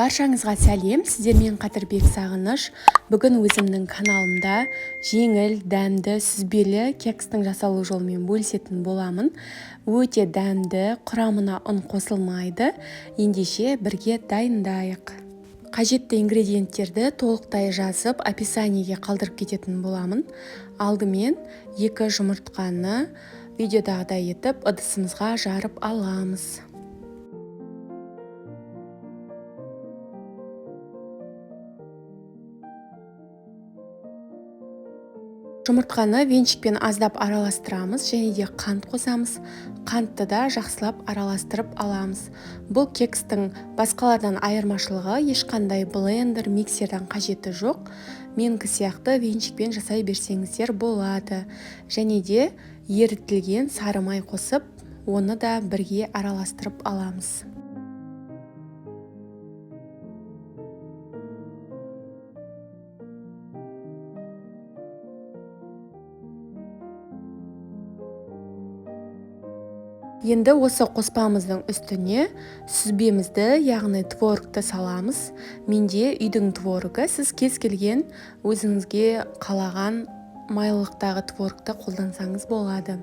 Баршаңызға сәлем, сіздермен Қадырбек Сағыныш. Бүгін өзімнің каналымда жеңіл, дәмді, сүзбелі кекстің жасалу жолымен бөлісетін боламын. Өте дәмді, құрамына ұн қосылмайды. Ендеше бірге дайындайық. Қажетті ингредиенттерді толықтай жазып, описаниеге қалдырып кететін боламын. Алдымен 2 жұмыртқаны видеодағыдай етіп ыдысымызға жарып аламыз. Жұмыртқаны венчикпен аздап араластырамыз және де қант қосамыз. Қантты да жақсылап араластырып аламыз. Бұл кекстің басқалардан айырмашылығы ешқандай блендер, миксерден қажеті жоқ. Менікі сияқты венчикпен жасай берсеңіздер болады. Және де ерітілген сары май қосып, оны да бірге араластырып аламыз. Енді осы қоспамыздың үстіне сүзбемізді, яғни творогты саламыз. Менде үйдің творогы, сіз кез келген өзіңізге қалаған майлылықтағы творогты қолдансаңыз болады.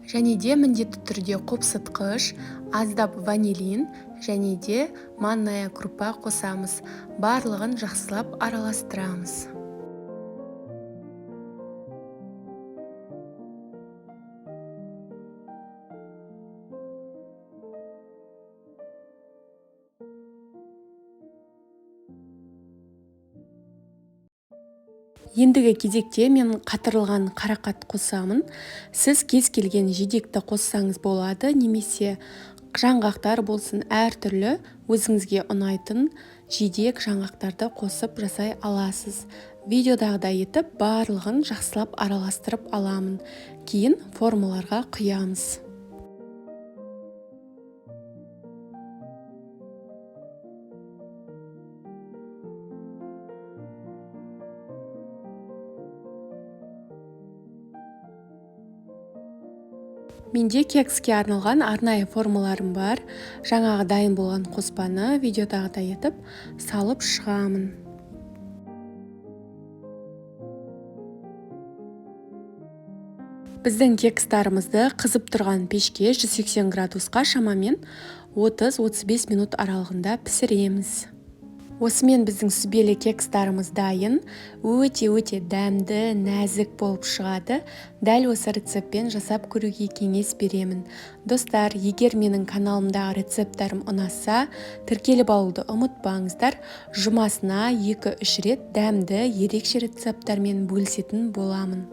Және де міндетті түрде қопсытқыш, аздап ванилин және де манная крупа қосамыз. Барлығын жақсылап араластырамыз. Ендігі кезекте мен қатырылған қарақат қосамын. Сіз кез келген жидекті қоссаңыз болады, немесе жаңғақтар болсын, әртүрлі өзіңізге ұнайтын жидек жаңғақтарды қосып жасай аласыз. Видеодағыдай етіп барлығын жақсылап араластырып аламын. Кейін формаларға құямыз. Менде кекске арналған арнайы формаларым бар. Жаңағы дайын болған қоспаны видеодағыдай етіп салып шығамын. Біздің кекстарымызды қызып тұрған пешке 180 градусқа шамамен 30-35 минут аралығында пісіреміз. Осымен біздің сүзбелі кекстарымыз дайын. Өте-өте дәмді, нәзік болып шығады. Дәл осы рецептпен жасап көруге кеңес беремін. Достар, егер менің каналымдағы рецепттарым ұнаса, тіркеліп алуды ұмытпаңыздар. Жұмасына 2-3 рет дәмді, ерекше рецепттармен бөлісетін боламын.